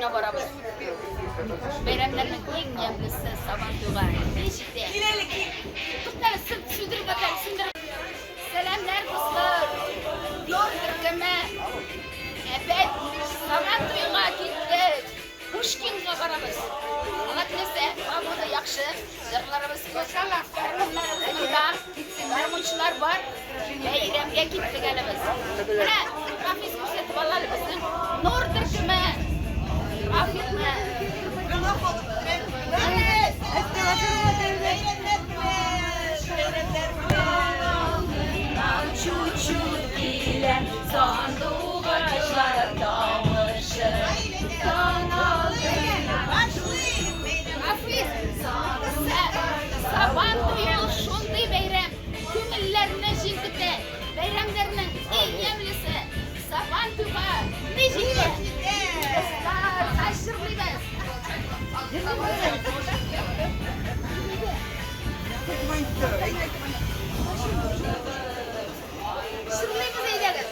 туена барабыз. Бәйрәмнәрнең иң ямьлесе Сабан туйга ни җитә? Кил әле, кил. Тукта, сүндереп атам, сүндереп. Сәламнәр, дуслар. Нур төркеме. Әбәт Сабан туйга киттек. Пушкинга барабыз. Алла теләсә, погода яхшы, җырларыбыз күп, гармуннарыбыз монда, гармунчылар бар. Бәйрәмгә киттек әле без. Менә Рафис күрсәтеп ала әле безнең Нур төркеме. Рафисны. Чуть-чуть килә сандугачлар тавышы. Рафис, Сабан туе ул шундый бәйрәм, күңелләрне җилкетә. Бәйрәмнәрнең иң ямьлесе Сабан туйга ни җитә? Дуслар, җырлыйбыз. Җырлыйбыз әйдәгез.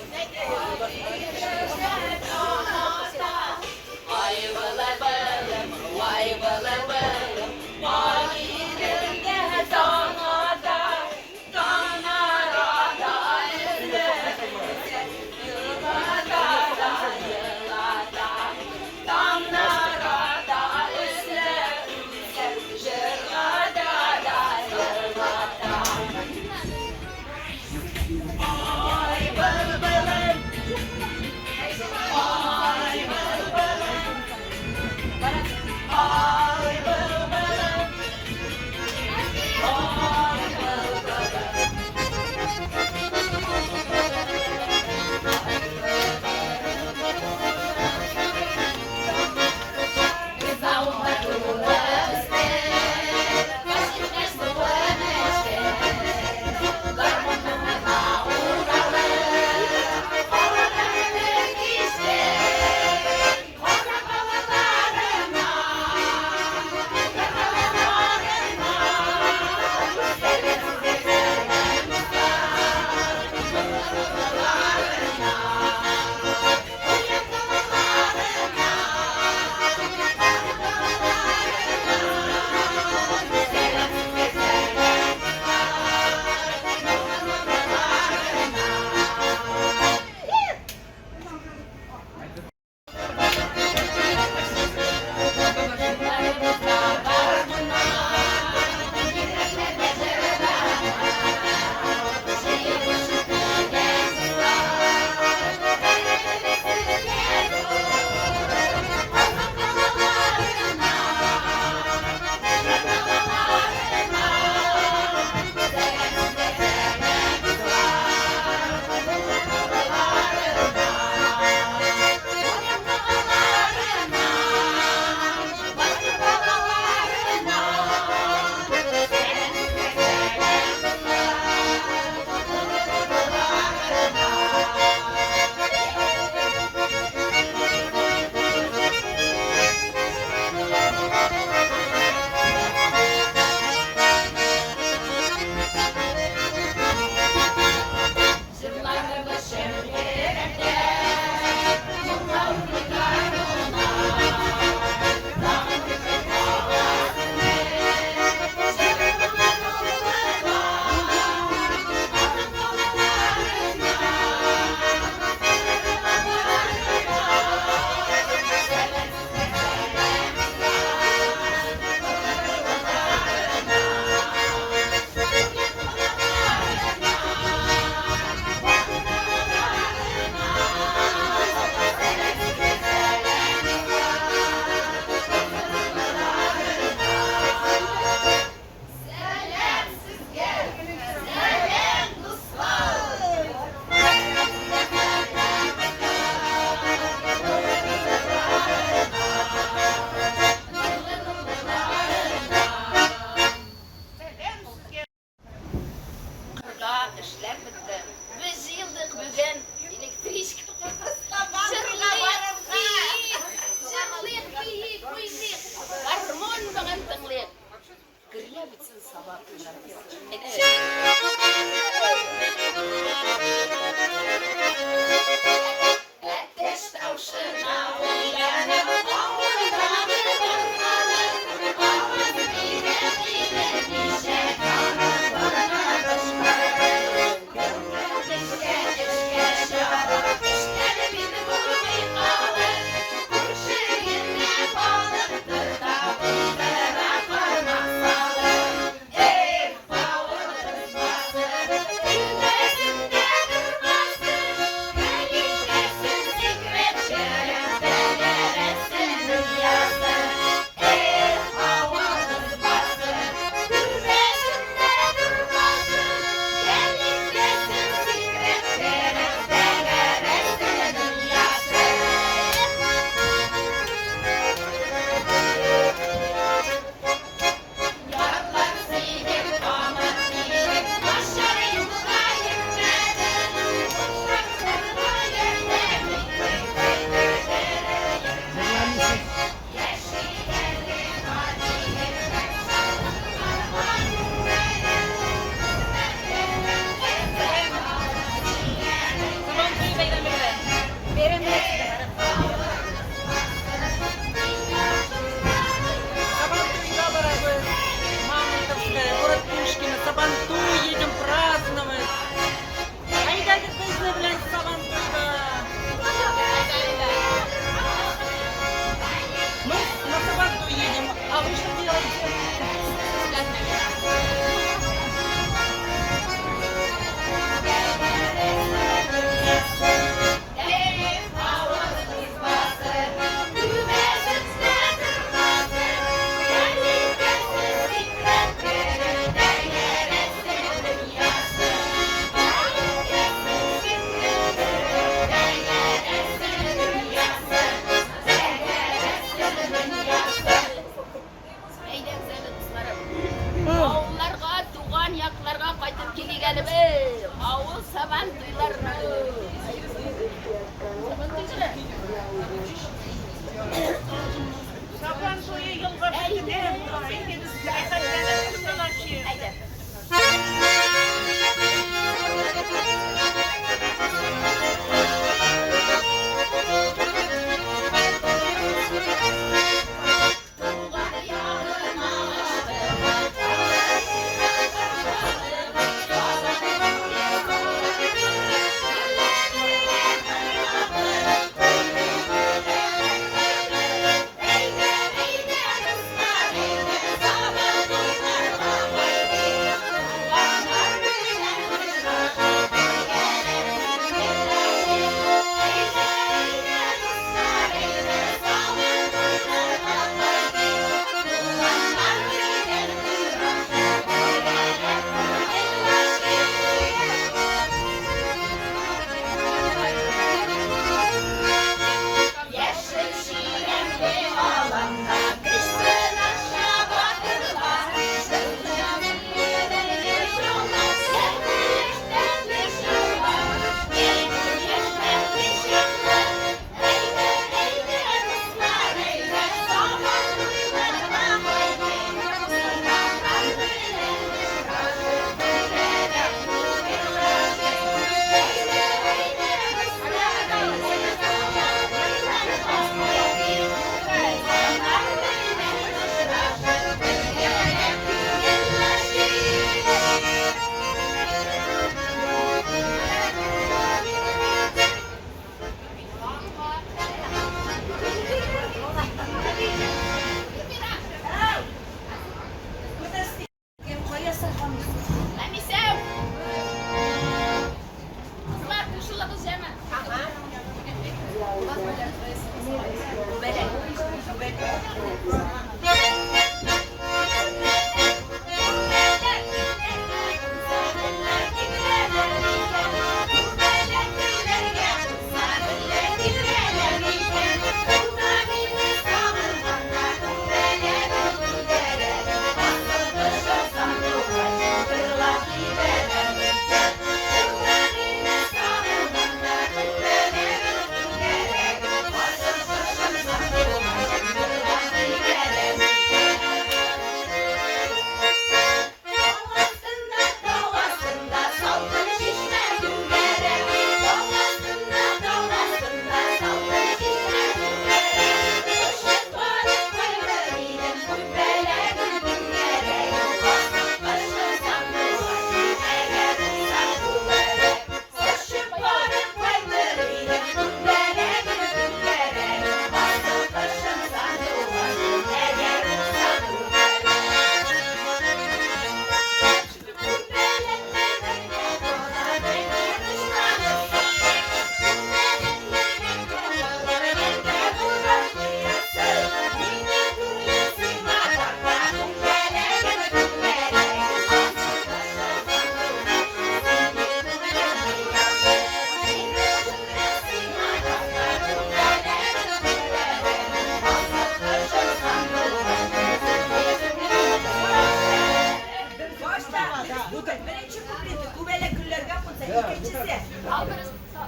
Икенчесе.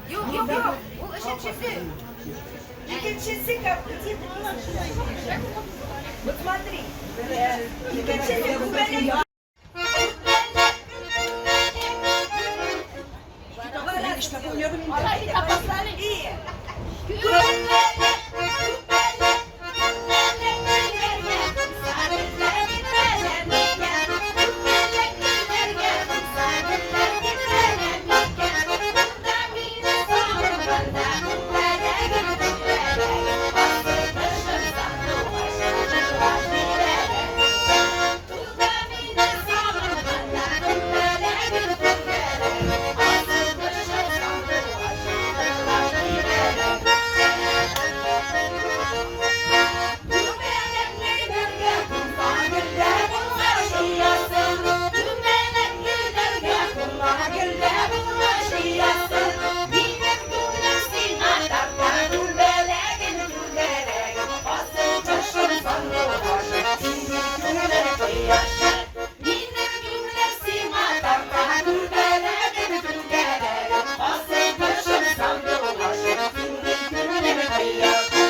Юк, юк, юк. Ул өченчесе. Икенчесе как Вот смотри. Икенчесе күбәләк. Два раза. Алар бит апаслары. И. Күбәләк, күбәләк, күбәләк гөлләргә, сарыклар гөлләргә, күбәләк гөлләргә, сарыклар гөлләргә, Монда мине сагынганда, күбәләгем, күбәләгем, асыл кошым сандугач, җырлап бирәләр. Туда мине сагынганда, күбәләгем, күбәләгем, асыл кошым сандугач, җырлап бирәләр. Күбәләк гөлләргә кунса, гөлдә булгач оясы. Күбәләк гөлләргә кунса, гөлдә булгач оясы. Минем күңелем сиңа тарта, күбәләгем, күбәләгем, асыл кошым сандугач, синең күңелем кояшы. Минем күңелем сиңа тарта, күбәләгем, күбәләгем, асыл кошым сандугач, синең күңелем кояшы.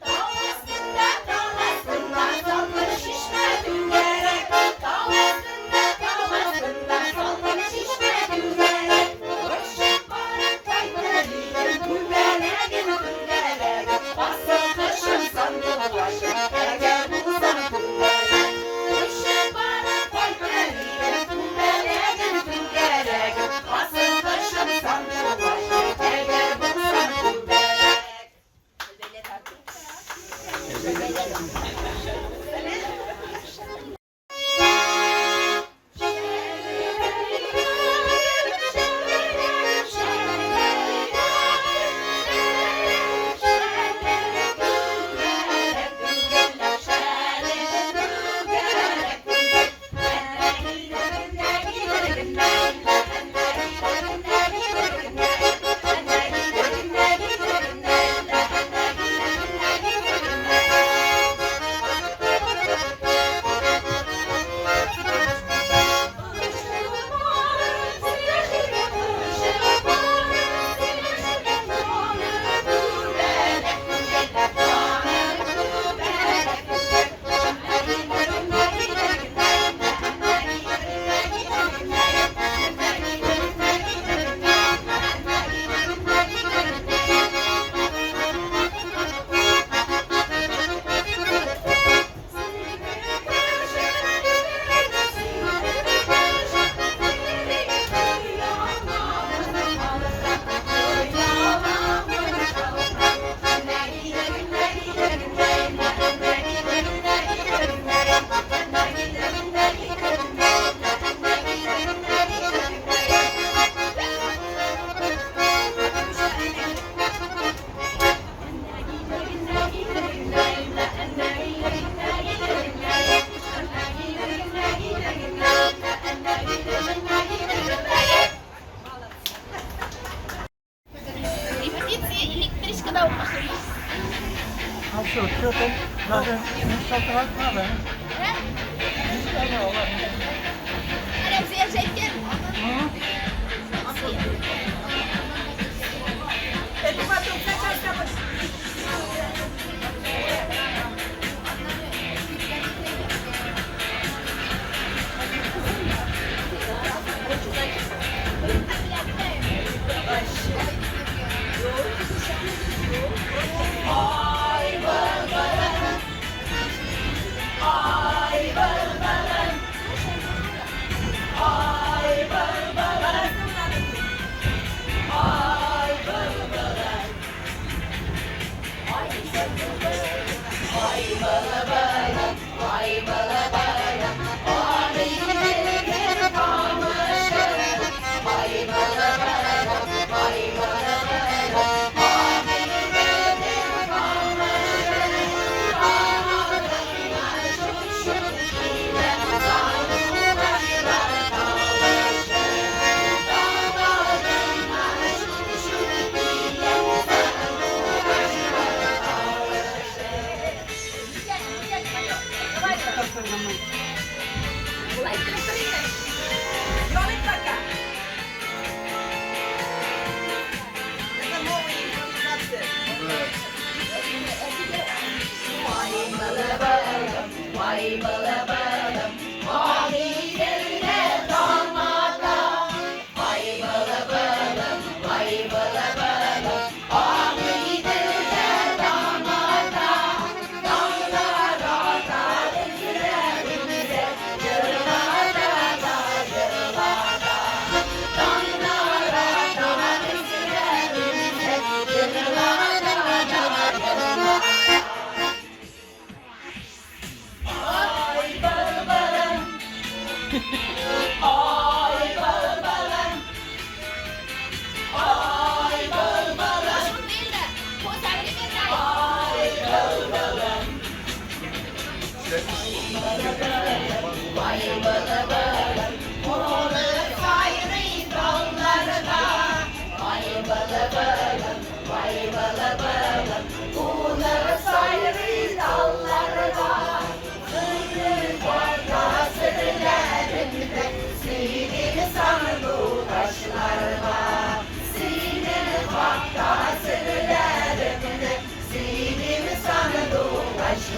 Тау астында, тау астында, салкын чишмә түгәрәк. Тау астында, тау астында, салкын чишмә түгәрәк. Очып барып кайтыр идем, күбәләгем, күбәләгем, асыл кошым сандугачым, әгәр булсам күбәләк. Очып барып кайтыр идем, күбәләгем, күбәләгем, асыл кошым сандугачым, әгәр булсам күбәләк. Репетиция электричкада укышлы. А что, что там? Надо шалтыратып надо. Рәмзия әйткән. Это потом сначала с тобой.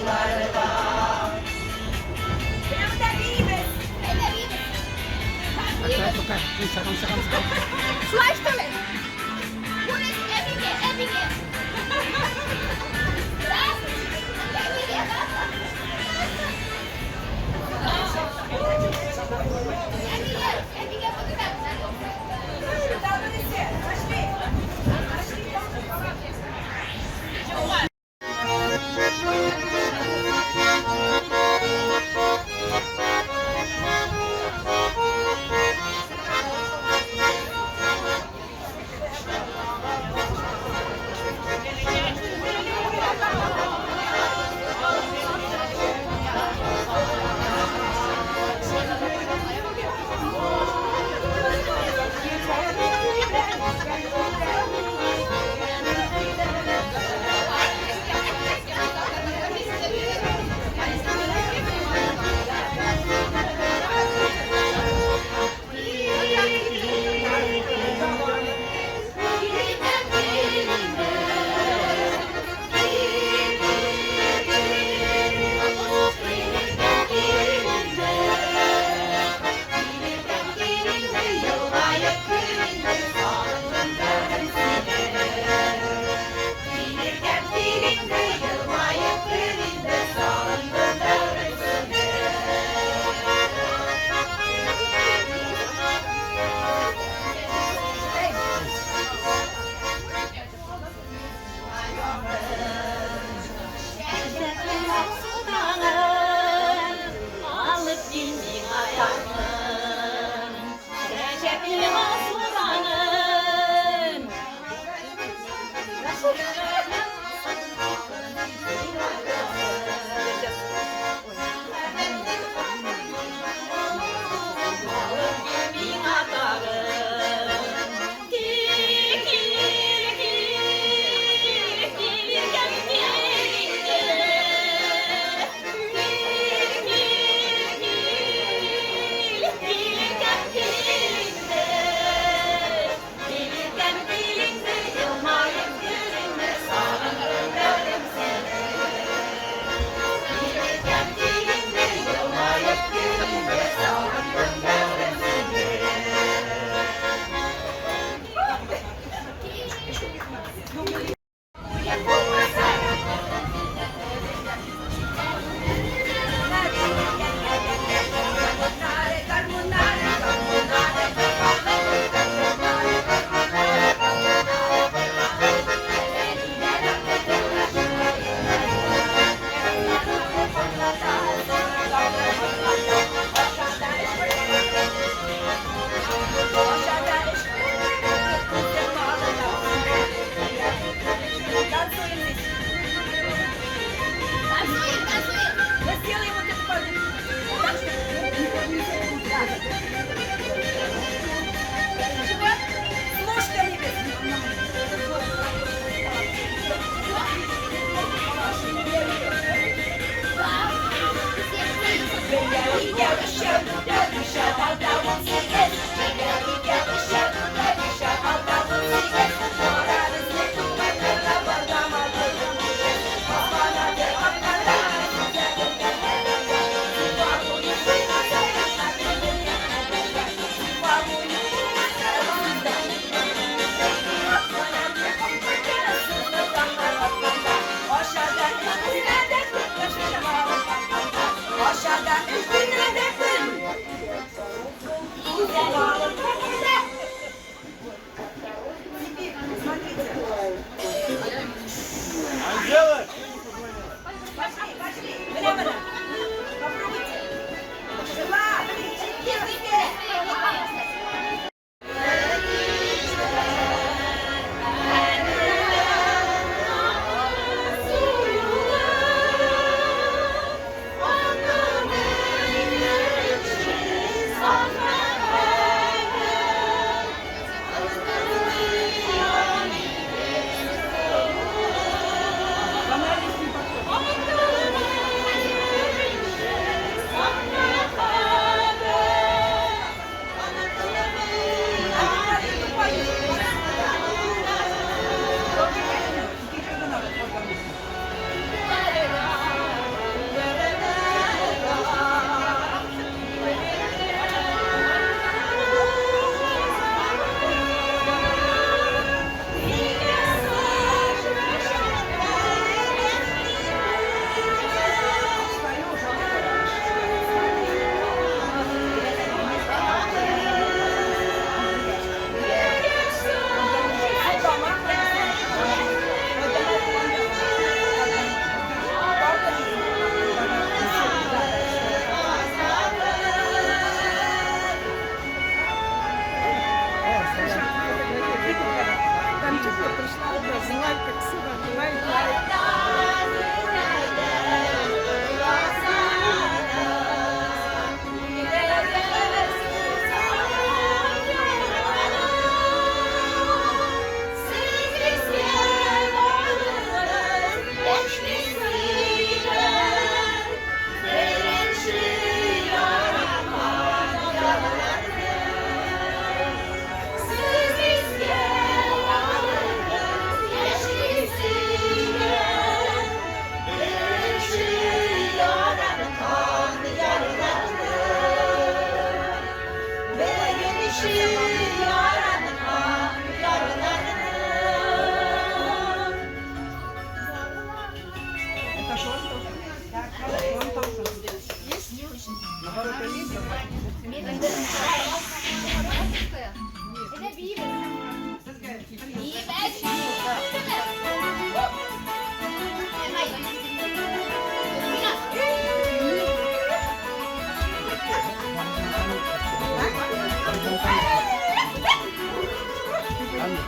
Менә монда биибез. Әйдә биибез. Тукай, тукай. Чыгам, чыгам, чыгам. Шулай что ли? Күрес, әбигә, әбигә. Да? Әбигә. Әбигә, әбигә буды. Пошли. Пошли.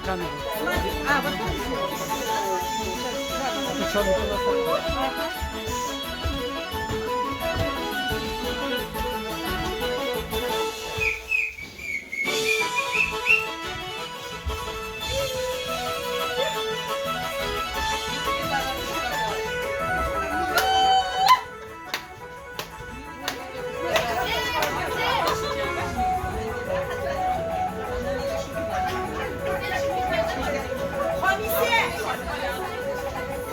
Камеру. А, вот тут сделай. А ты что, не туда? Хамисе!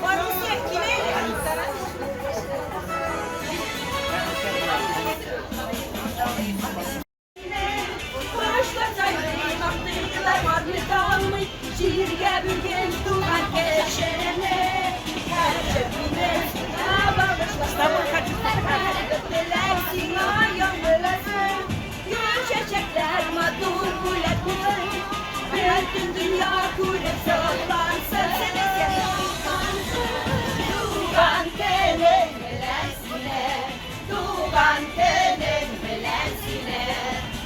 Хамисе, килә! Җиргә бүген туган кешене һәр җирне Теләк сиңа яңгырасың, гөл чәчәкләр матур бүләк булыр. Бөтен дөнья күреп соклансын. Туган телең белән сине, туган телең белән сине.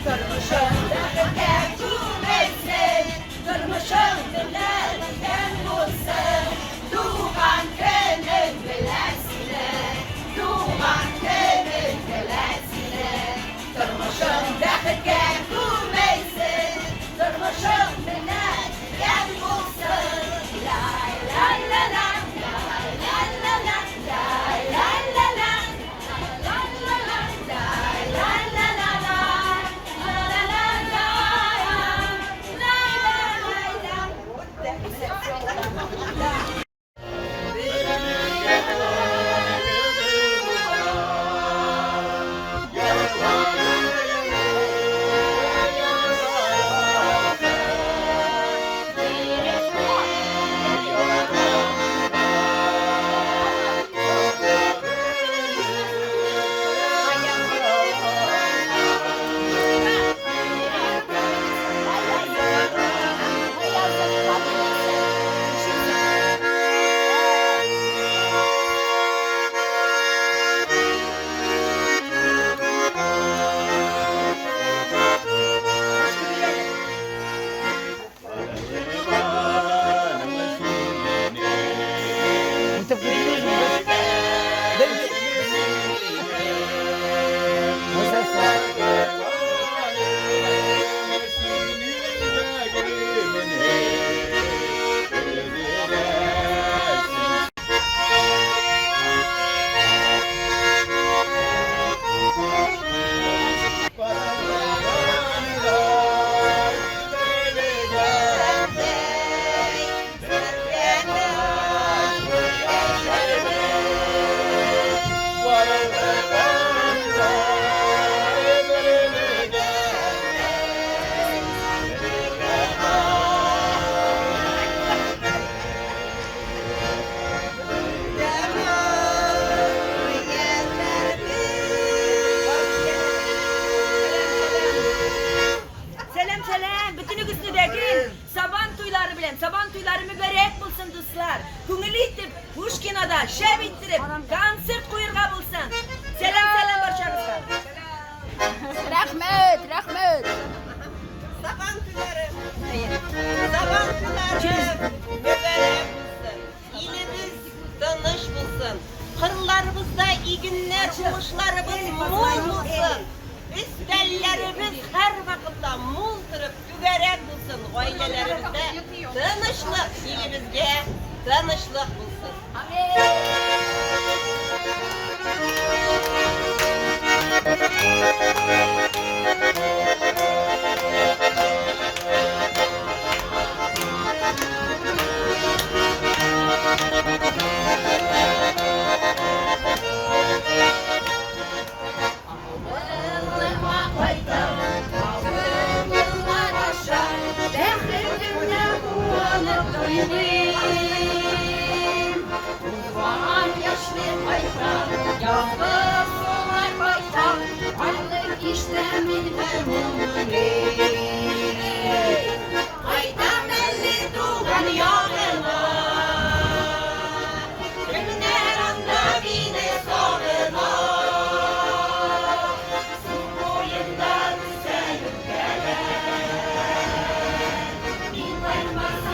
Тормышың бәхеткә күмелсен, тормышың теләгеңдән булсын. Туган телең белән сине, туган телең белән сине. Тормышың бәхеткә күмелсен, тормышың теләгеңдән булсын. Лай, лай, ла, ла, лай, ла, ла, ла, лай, ла, ла, ла, ла, ла, ла, лай, ла, ла, ла, ла, ла, ла, ла, ла, ла, ла, ла. انت بتقول Сәлам, сәлам! Бөтенегезне дә гел Сабан туйлары белән, Сабан туйлары мөбарәк булсын, дуслар! Күңелле итеп, Пушкинада шәп иттереп, концерт куерга булсын! Сәлам, сәлам барчагызга! Рәхмәт, рәхмәт. Сабан туйлары, Сабан туйлары мөбарәк булсын. Илебез тыныч булсын. Кырларыбызда игеннәр, уңышларыбыз мул булсын. Өстәлләребез һәрвакытта мул торып, түгәрәк булсын. Гаиләләребездә тынычлык, илебезгә тынычлык булсын. Авылыма кайтам, авыллар аша, бәхетемне куанып туймыйм. Узган яшьли кайтам, язгы сулар кайтам, айлы кичтә мин гармун уйныйм. Кайтам әле туган ягыма. Кемнәр анда мине сагына? Су буенда үсә юкәләр. Мин кайтмасам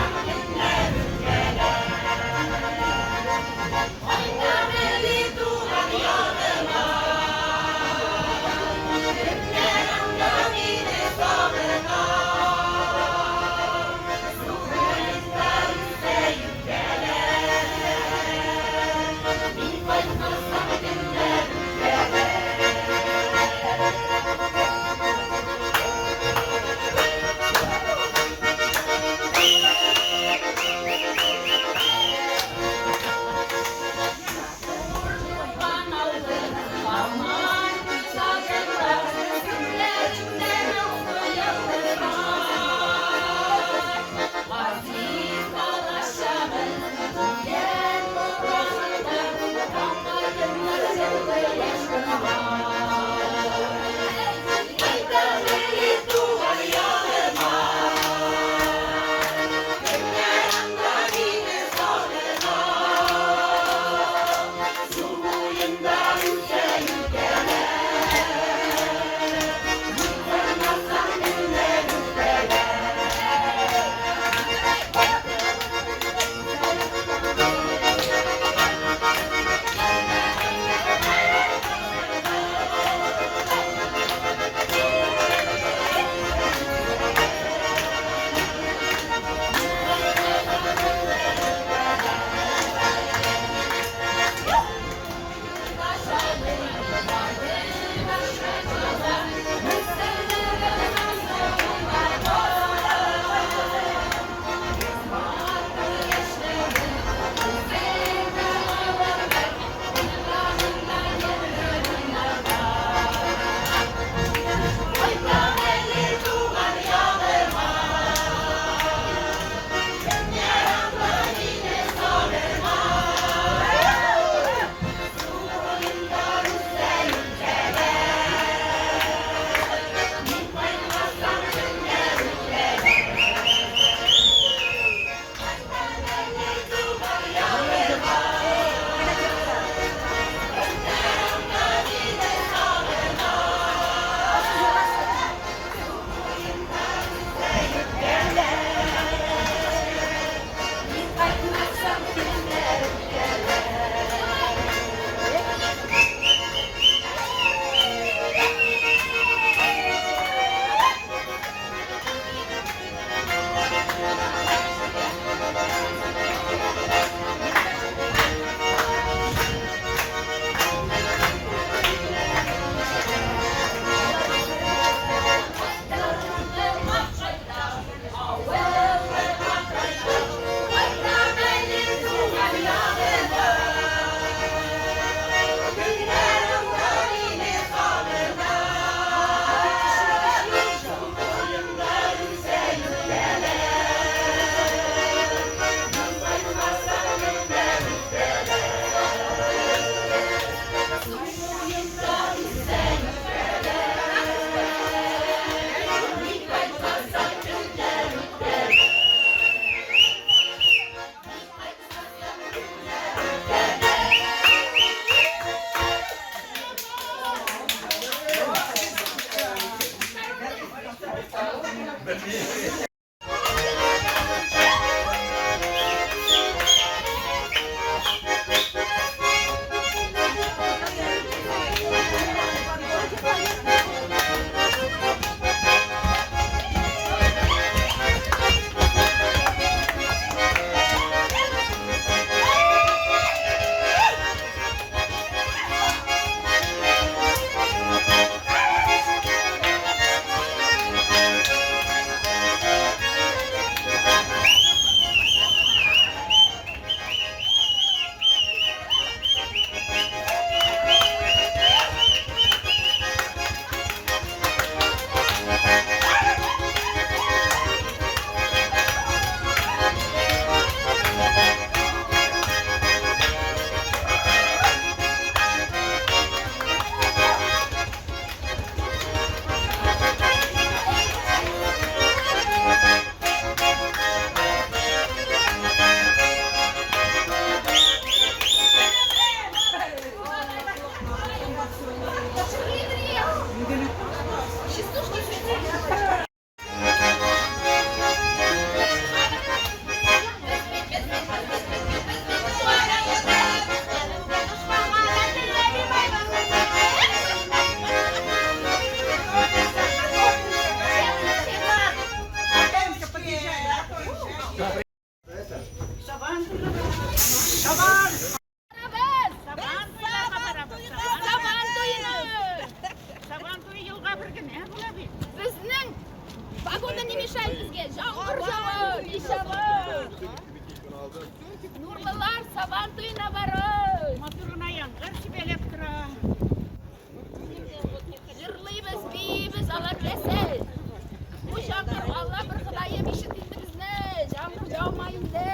Нурлылар Сабан туена барыр. Матур гына яңгыр сибәләп тора. Җырлыйбыз, биибез, алар беләсез. Бу чакыр Алла бер Ходаем ишет инде безне. Яңгыр яумай инде.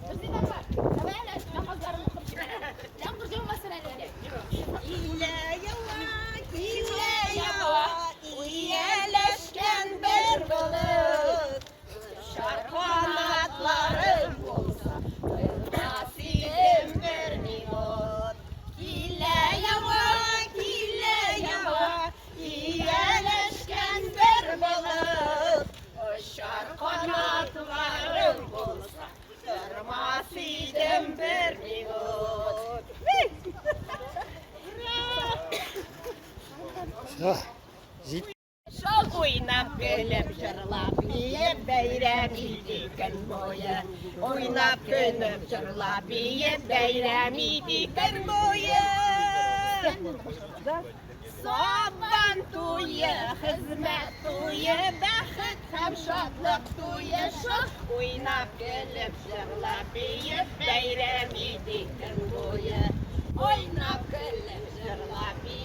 Безнең апа, давай әле намазларын укып җибәрәм. Яңгыр яумасын әле. Килә ява, килә ява, ияләшкән бер болыт. Очар канатларым булса, тормас идем бер минут. Килә ява, килә ява, ияләшкән бер болыт. Очар канатларым булса, тормас идем бер минут. Уйнап, көлеп, җырлап, биеп, бәйрәм итик көн буе. Уйнап, көлеп, җырлап, биеп, бәйрәм итик көн буе. Сабан туе, хезмәт туе, бәхет һәм шатлык туе шул. Уйнап, көлеп, җырлап, биеп, бәйрәм итик көн буе. Уйнап, көлеп, җырлап, биеп.